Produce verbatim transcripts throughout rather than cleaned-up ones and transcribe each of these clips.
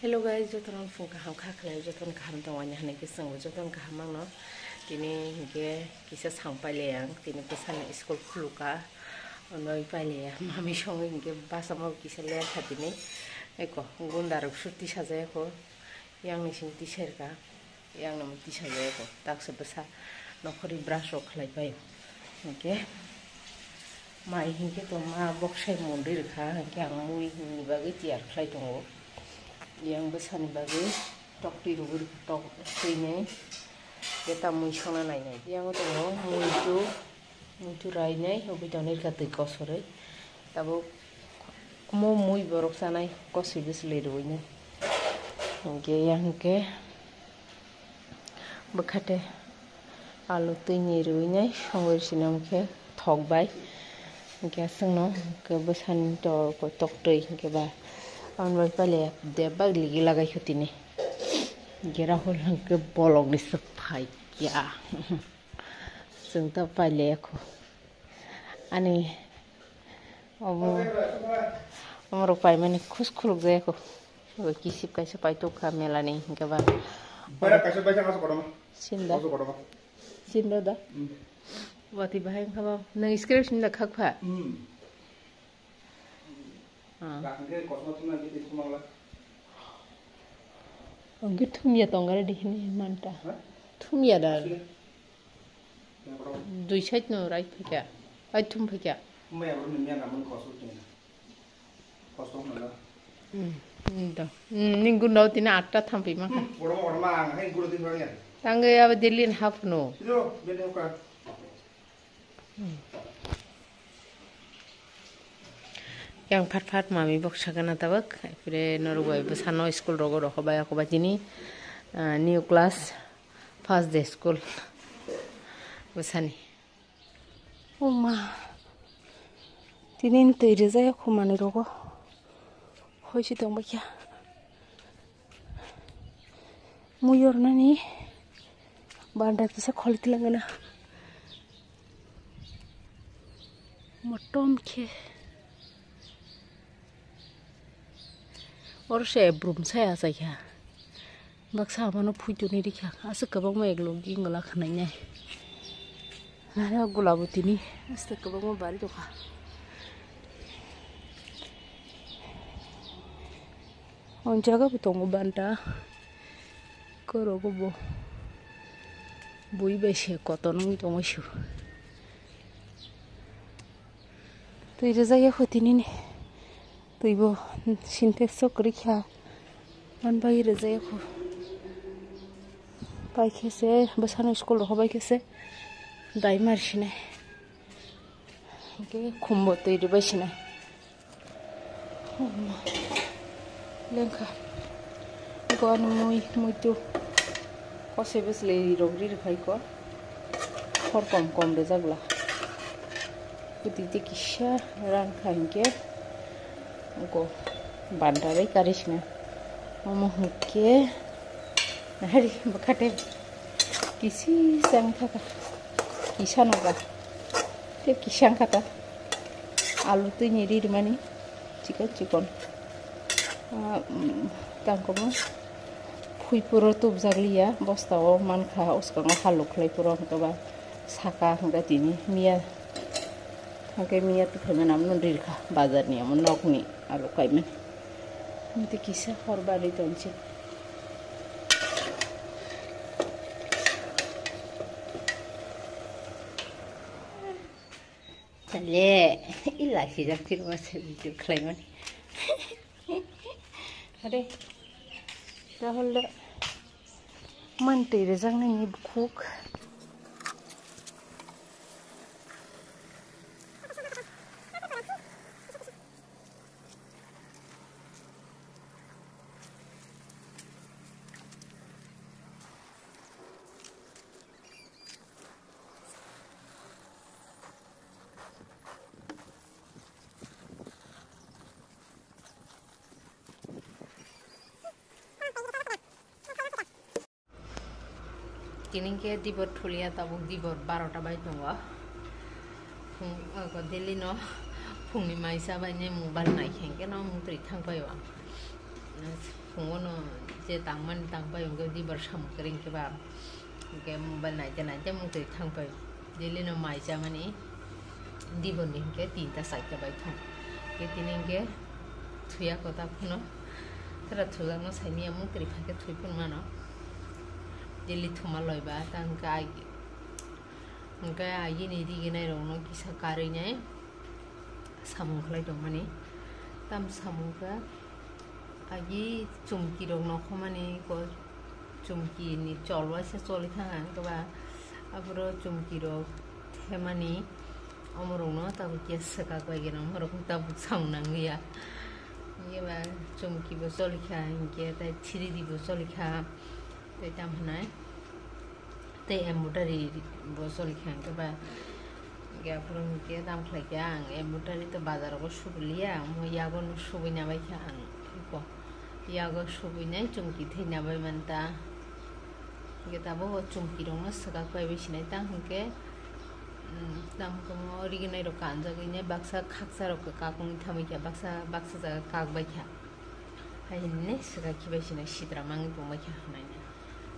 Hello guys, jotono phung kaham kha khlai, jotono kaham tong ani hinwi khe chwngbo jotono kaham mangno. Tini hinkhe kisa sang pailai ang, tini bwsani school khuluka, onoi pailai ang, mami songwi hinkhe basa mo kisa ler kha tini. Eko gunda rok suti sajaya kho, yang ni sing tisai rwkha. Yang no tisa jago, taksa bwsa nokhorni brush rok khlai pai. Hinkhe mai hinkhe to ma boksai mondri rwkha, hinkhe ang mui ni bagwi tiyar khlai tongo. Yang bwsani bagwi tok twi rwgwi rwkha, tok twi nei. Beta mui songna nai nai. Yang tongo mui tu. Muitu rainai, hobwi tonwi rwkha twi kosorwi. Tabuk omo mui borok chanai, koswi bwswlwi rwinai. Hinkhe yang hinkhe bwkhate alu twini rwinai, songwi sinam khe thok bai. Hinkhe aswkno hinkhe bwsani to-, toktwi hinkhe ba. Aboni bai pale de bak ligi lagai kho tini. Hinkhe Rahul hinkhe bolongni swk phaikya. Chwng ta pailaiya kho. Ani omo, omorok paimani khus khuluk jaya kho. Obo kisip kaisa paitok kha melani hinkhe ba. Baira kaisa baithang aso kotorma. Sinda. Aso kotorma. Sinda da. Hmm. Wati bahai wngkha ba. Nang screen sinda khak pha. Hmm. Ah. Kaham khe kotorma thumna khe thumangla. Ang khe thumya tong gare de hini manta. Ha? Thumya da. Sile. Dui side no right phaikha, right thum phaikha. Maya bro ni mia namung koso tini. Koso mala. Hmm, hmm, da. Hmm, ni gunda tini atta thampui maka. Hmm, boro boro ma ang hai guru di bro ya. Tangge aba Delhi ni hapno. Silo, bete ka. Yang phat phat mami bok sagana tabak, epre norok bai bwsano school rogo rokho bai ako bai tini, ah, new class. First day school. Bwsani. O ma. Tini twi rijak ya khumani rogo. Hoi si tong bakya. Muiyor nani. Banda kisa kholi tilangana. Motom khe. Oro se brum sai achai kha. Baksa abono phuitoni rikha. Aswk kwbangma eklogi wngla khwnainai. Nare o gulabo tini. Aswk kwbangma bari tongkha. O jaga bo tongo banta. Korogo bo. Bui bai se kotor wngwi tongo su. Twi rijak ya kho tinini. Twi bo sintex o kwrwi kha. Man bai rijak ya kho. Bai khe se bwsano school rok bai khe se dai mar sinai. Hwnkhe khumbo twi rwbai sinai. Lengkha. Iko ani mui, muitu. Kosoi bwswlwi rok ri rwkha iko. Khor kom kom rwjak bwla. Kwtwi tei kisa rankha hinkhe. Iko banta bai kari sina. Omo hinkhe. Nahari bwkhate. Kisi chang thaka. Kisa noga. Tei kisa wngkha ta. Alu twi ni ri rwmani. Chikon chikon. Ah, mm, tangkoma. Phui puro tubjak liya. Bosta o mankha. Uskango haluk khlai puro hwnkhe ba. Saka hwnkhe tini miya. Hwnkhe miya twi phaimani amo rirkha. Bazar ni amo nok ni alu kaimani. Tei kisa hor bari tonsi. Chale, ila sijak sirma se video khlaimani. Are, Rahul da, man twi rwjaknai ni bukhuk. Tini khe dibor thulia, tabuk dibor barota bai tongo. Phung, oko daily no phungni maisa bai ni mobile nai khe, hwnkhe no mung twi thang pai o ang. Phungo no je tangmani tangpai hwnkhe dibor samung kwrwi hwnkhe ba, hwnkhe mobile naite naite mungtwi thangpai. Daily no mai chamani dibor ni hwnkhe tinta charta bai thang. Hwnkhe tini hwnkhe thuya kota phano, thera thujakno saimanya mungtwi phaikhe thwi phano mano. Daily thuma loiba ta hwnkhe ai, hwnkhe agini riginai rokno kisa karwi nai samung khlai tongmani. Tam samung khe agi chumki rok nokhomani ko chumki ni chol waisa choli thang ang khe ba aphuru chumki rok themani omorokno tabuk khe swkak bai gana omorok tabuk samung nangya. Hwnkhe ba chumki bo choli kha hwnkhe tei three D bo choli kha tei tam hwnai. Tei embroidery bo choli kha hwnkhe ba, hwnkhe aphuru hwnkhe tamo khlai kha ang embroidery to bazar o subrwliya, omo yago no subui nabai kha ang iko, yago subui nai chumki thwi nabai manta. Hwnkhe tabuk o chumki rok no swkak pai bai sinai tang hwnkhe, um, tamo khe omo riginai rok kanjagwi nai baksa khaksa rok kak wngwi thamwi kha, baksa baksa jaga kak bai kha. Hai hwnwi swkak khibai sinai sitra mangwi bo mai kha hwnwi.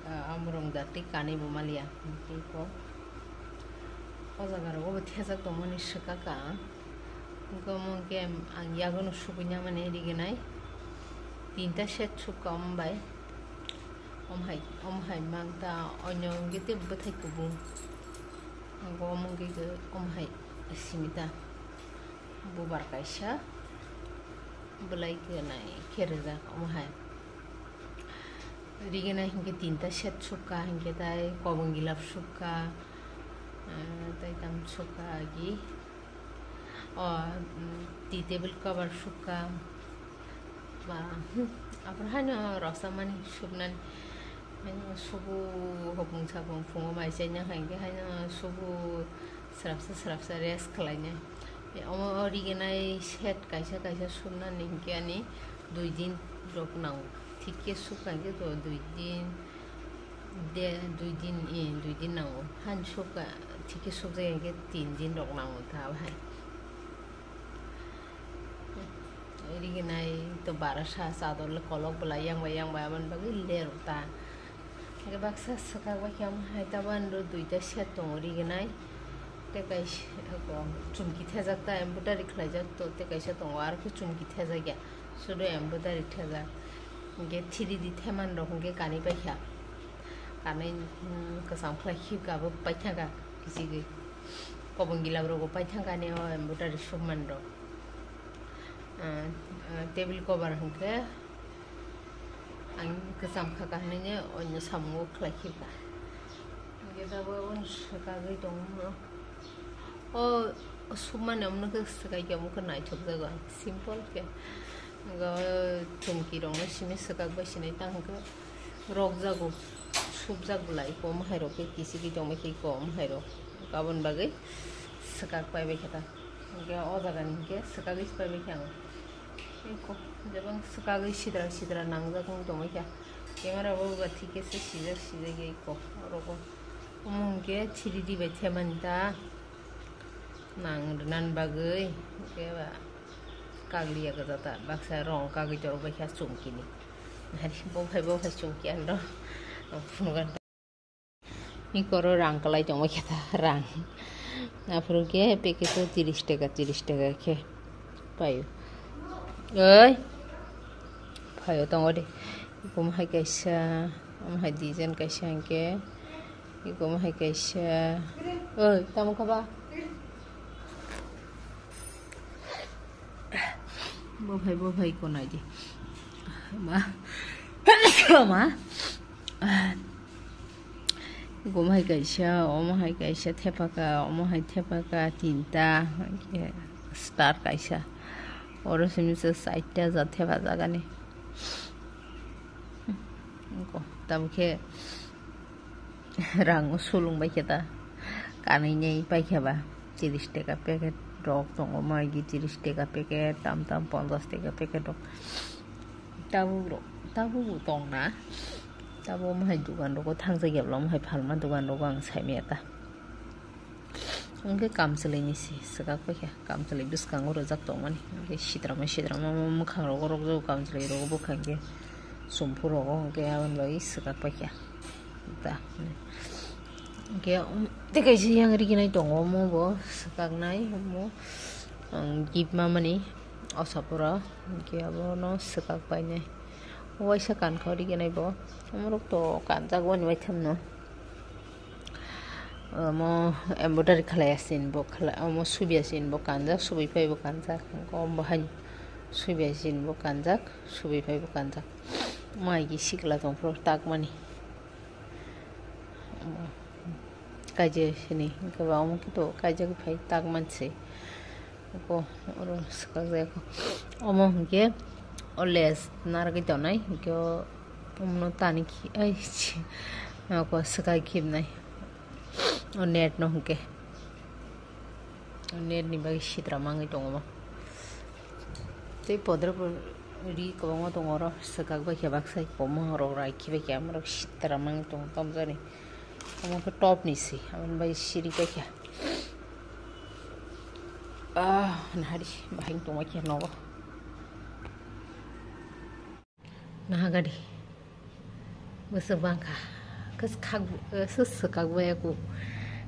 Ah, amorok da tei kanwi bo maliya. Tei ko o jaga rogo bo thejak tongmani swkak ang. Hwnkhe omo hwnkhe ang yago no subui namani riginai tinta set sukha omo bai. Omo hai, omo hai mang ta onyo hwnkhe tei bwthai kubung. Hwnkhe omo hwnkhe omo hai simi ta. Bubar kaisa, bwlai khe nai khe rijak omo hai. Riginai hwnkhe tinta set sukha, hwnkhe tai kobong gilap sukha, ah, tai tam sukha agi. O, mm, tea table cover sukha. Ba, hmm, aphuru haino rwchapmani supnani. Haino subu hopung sapung phungo mai chaina hai khe haino subu srapsa srapsa rest khlainai. Omo o riginai set kaisa kaisa supnani hinkhe ani dui din rok nango. Thik khe sukha hinkhe to dui din, de, dui din, eh, dui din nango. Haino sukha thik khe sukjak hinkhe tin din rok nango ta hai. Riginai to bara sa chador le kolok bwlai yang bai yang bai aboni bagwi ler ta. Hwnkhe baksa swkak bai khe omo hai tabuk ani ro duita set tongo riginai. Tei kaisa chumki thejak ta embroidery khlaijak to, tei kaisa tongo aro khe chumki thejak ya sudu embroidery thejak. Hwnkhe three D theman rok hwnkhe kanwi pai kha. Kanwi, mm, kwcham khlai khibka bo paithaka kichigwi. Kobong gilab rogo paithaka ani o embroidery supman rok. Ah, ah, table cover hwnkhe ang kwcham kha ka hinwi onyo samungo khlai khibka. Hwnkhe tabuk aboni swkagwi tongo. O supmani omono khe swkagwi omo khe naithokjago ang simple khe. Hwnkhe o chumki rokno simi swkak bai sinai tang hwnkhe rokjago, supjak bwlai omo hai rok khe kichigwi tongbai khe omo hai rok aboni bagwi swkak pai bai khe ta. Hwnkhe o jaga ni hwnkhe swkagwi se paibai khe ang. Eko, jebang swkagwi sidra sidra nangjak wng tongwi kha. Camera bo ba thik khe se sijak sijak ya eko, oro bo. Omo hwnkhe three D bai themani ta. Nang rwnan bagwi, hwnkhe ba kagliya gajata, baksa rong kagwi torok bai kha chumkini. Nari bo phai bo phai chumki ano. Ang phunukha. Ni koro rang kwlai tongma khe ta rang. Aphuru khe packet o tiris taka, tiris taka khe paio. Oi. Phaio tongo de. Ikom hai kaisa, omo hai design kaisa hwnkhe. Ikom hai kaisa. Oi, tamo kha ba? Bo phai, bo phai ko nai di. Ma. Ma. Gom hai kaisa, omo hai kaisa thepaka, omo hai thepaka tinta, star kaisa. Oro simi se side ta ja thepajak ani. Ko, tamo khe rang sulung bai khe ta. Kanwi nei pai khe ba. Tiris taka packet rok tongo, Maggi tiris taka packet, tam tam ponchash taka packet rok. Tabuk rok, tabuk bo tong na. Tabuk omo hai dukan rogo thangjak ya, omo hai phalma dukan rogo ang sai maya ta. Hwnkhe kamchwlwi ni se swkak paikha, kamchwlwi bwskango rwjak tongmani. Hwnkhe sitrama sitrama mwkhang rogo rwkjago, kamchwlwi rogo bwkha hwnkhe Sumphuru rogo hwnkhe aboni bagwi swkak paikha. Da. Hwnkhe, um, tei kaisa yang riginai tongo, omo bo swkaknai, omo, um, gift mamani osapura, hwnkhe abono swkak painai. Waisa kankha riginai bo, omorok to kanjak wani waithamno. Omo embroidery khlai asin bo khlai, omo subi asin bo kanjak, subi phai bo kanjak, omo bahai subi asin bo kanjak, subi phai bo kanjak. Mai gi sikla tong phuru tak mani. Omo kaijak sini, hwnkhe ba omo khe to kaijak phai tak manse. Ko oro swkak jaya ko. Omo hwnkhe o lace narwgwi tongnai, hwnkhe o omono tani khi-, ai, chi, noko swkak khibnai. O net no hwnkhe. O net ni bagwi sitra mangwi tongo mo. Tei podrop ri kwbangma tongo oro, swkak bai khe baksa komo rok rai khibai khe amorok sitra mangwi tongo tamjani. Omo khe top ni se, aboni bai siri paikha. Ah, nahari, bahai tongma khe nogo. Nahagadi. Bwswk bangkha. Kwswk, kwswk swkak bai aku.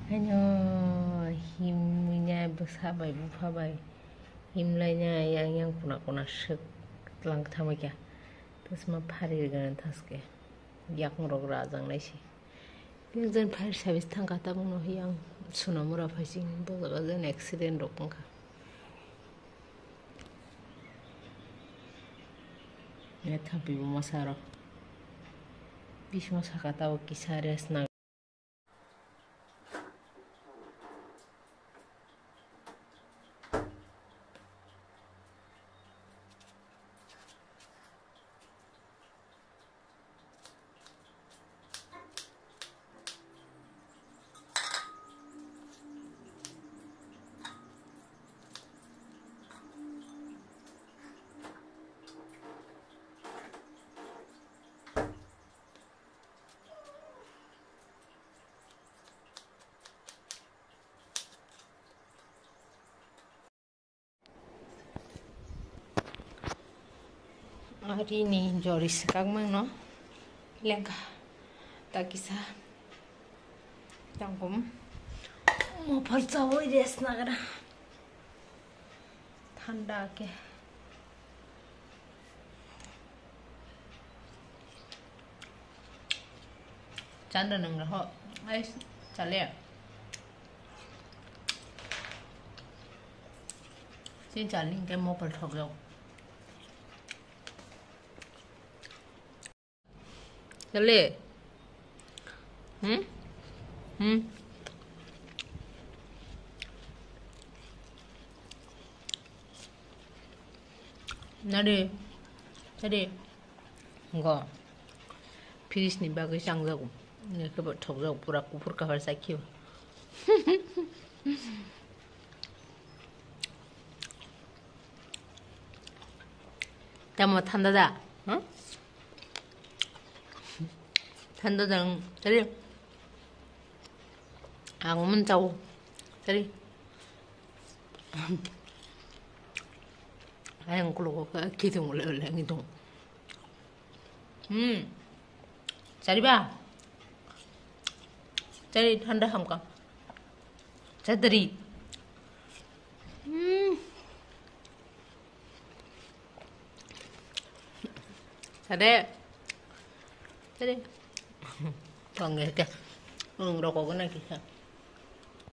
Haino himwi nai bwsa bai bupha bai. Himlai nai yang yang kuna kuna swk tlang thangbai kha. Bwsma phari rwgana thaske. Yakung rok rajak nai se. Yang jan fire service thangkha, tabukno yang Sonamura phaising bo jaga jan accident rok wngkha. Ya thapi bo masa rok. Bismo saka tabuk kisa rest na. Ari ni jori swkak mangno lengkha ta kisa tangkum mopar chawi rest nagra thanda ke. Chanda nang raho. Ai, chale. Sin chali hingke mopal thok jao. Chale. Hmm? Hmm? Nade. Nade. Go. Fridge ni bagwi changjago. Nini khe bo thokjago pura kuphur kaphar chai khio. Tamo thanda da? Huh? Thanda da, tadi. Ang mun chau. Tadi. Ayang kulo ko ka kitung le le ngitung. Hmm. Chari ba? Chari thanda hamka. Chadri. Hmm. Chade. Chade. Tongge te. Ung roko gana kisa.